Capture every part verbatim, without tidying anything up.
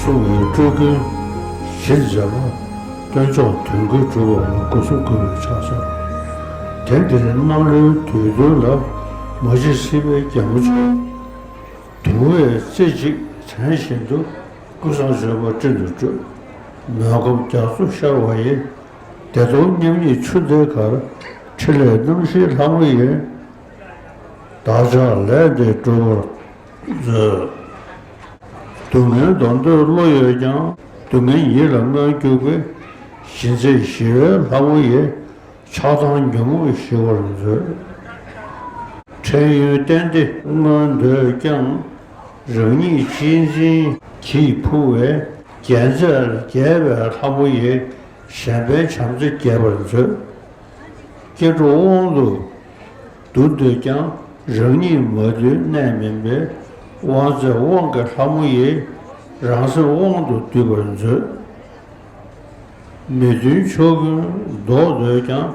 གསུང་བའི་སྤྲུལ་སྐུའི་གཞི་མཛད་པ། སྟོན་མཆོག་དོན་ཀུན་གྲུབ་པ་སྐུ་གསུང་སྐུ་པའི་ཕྱག་རྩལ། དེང་འདིར་གནམ་ལོའི་དུས་སྟོན་ལ། མ་གཅིག་སྲིད་པའི་རྒྱལ་མོ་མཆོག་དུང་བས་རྩེ་གཅིག་དྲན་བཞིན་དུ། ཀུན་བཟང་མཆོད་པ་སྤྲིན་དུ་སྤྲོས། མོན་ཁམས་རྒྱ་མཚོ་ཤར་བ་ཡི། བདེ་སྟོང་མཉམ་ཉིད་ཆུ་འདི་ཁར། ཕྲིན་ལས་རྣམ་བཞིའི་ལྷ་མོ་ཡིས། བདག་ཅག་ལས་འདི་འགྲུབ་པར་མཛོད། སྡུག་བསྔལ་འདོར་འདོད་བློ་ཡོད་ཀྱང་། སྡུག་བསྔལ་ཡིད་ལ་མངོན་གྱུར་པའི། ཞི་མཛད་ཞི་བའི་ལྷ་མོ་ཡིས། ཆགས་སྡང་ཉོན་མོངས་ཞི་བར་མཛོད། འཕྲལ་ཡུན་གཏན་བདེ་མངོན་འདོད་ཀྱང་། རང་ཉིད་གཅེས་འཛིན་གྱིས་འཕུང་བའི། རྒྱལ་མཚན་རྒྱས་པའི་ལྷ་མོ་ཡིས། གཞན་ཕན་བྱམས་བརྩེ་རྒྱས་པར་མཛོད། སྐྱེ་འགྲོ་དབང་དུ་བསྡུ་འདོད་ཀྱང་། རང་ཉིད་མ་དུལ་གནས་མིན་པའི། དབང་མཛད་དབང་གི་ལྷ་མོ་ཡིས། རང་སེམས་དབང་དུ་བསྡུ་བར་མཛོད། མི་མཐུན་ཕྱོགས་ཀུན་བཟློག་འདོད་ཀྱང་།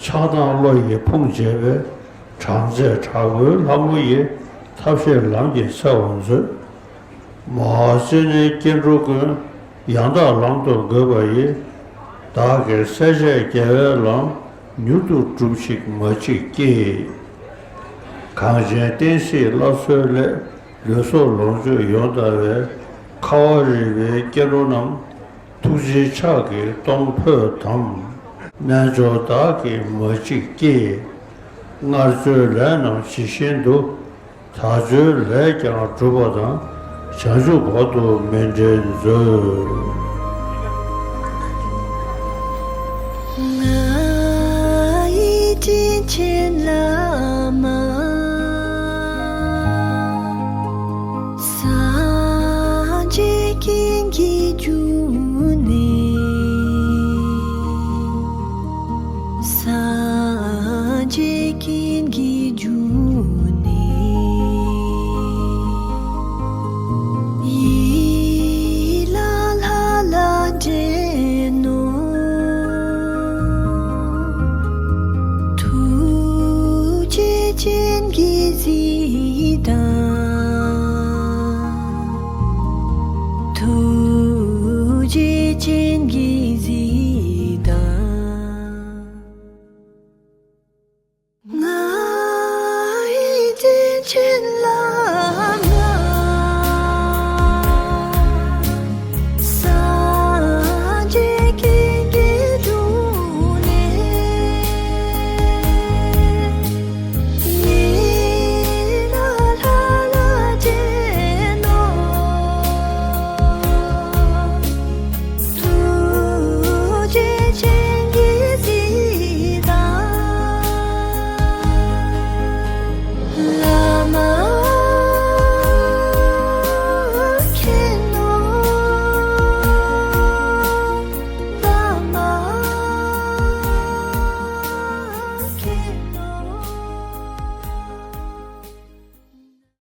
ཆགས་སྡང་བློ་ཡིས་ཕུང་བྱས་པའི། དྲག་མཛད་དྲག་པོའི་ལྷ་མོ་ཡིས། ཐབས་ཤེས་ལམ་གྱིས་འཚེ་བར་མཛོད། མ་བ་ཙེ་ནའི་སྐྱེ་འགྲོ་ཀུན། ཡང་དག་ལམ་དུ་འགོད་པ་ཡི། བདག་གིར་སྲས་བཅས་རྒྱལ་བའི་ལམ། མྱུར་དུ་སྒྲུབས་ཤིག་མ་གཅིག་སྐྱེས། གངས་ཅན་བསྟན་སྲིད་སླར་གསོའི་སླད། ལུས་སྲོག་ལོངས་སྤྱོད་ཡོངས་དག་པའི། ཁ་བ་རི་པའི་སྐྱེ་འགྲོ་རྣམས། ཐུགས་རྗེའི་ཕྱག་གིས་གཏོང་ཕོད་དམ། རྣལ་འབྱོར་བདག་གིས་མ་གཅིག་སྐྱེས། སྔར་བཅོལ་ལས་རྣམས་ཇི་བཞིན་དུ། ད་བཅོལ་ལས་ཀྱང་འགྲུབ་པ་དང་། བྱང་ཆུབ་བར་དུ་མི་འབྲལ་མཛོད། ང་ཡི་དྲིན་ཆེན་བླ་མ། སངས་རྒྱས་ཀུན་གྱི་འབྱུང་གནས། སངས་རྒྱས་ཀུན་གྱི་འབྱུང་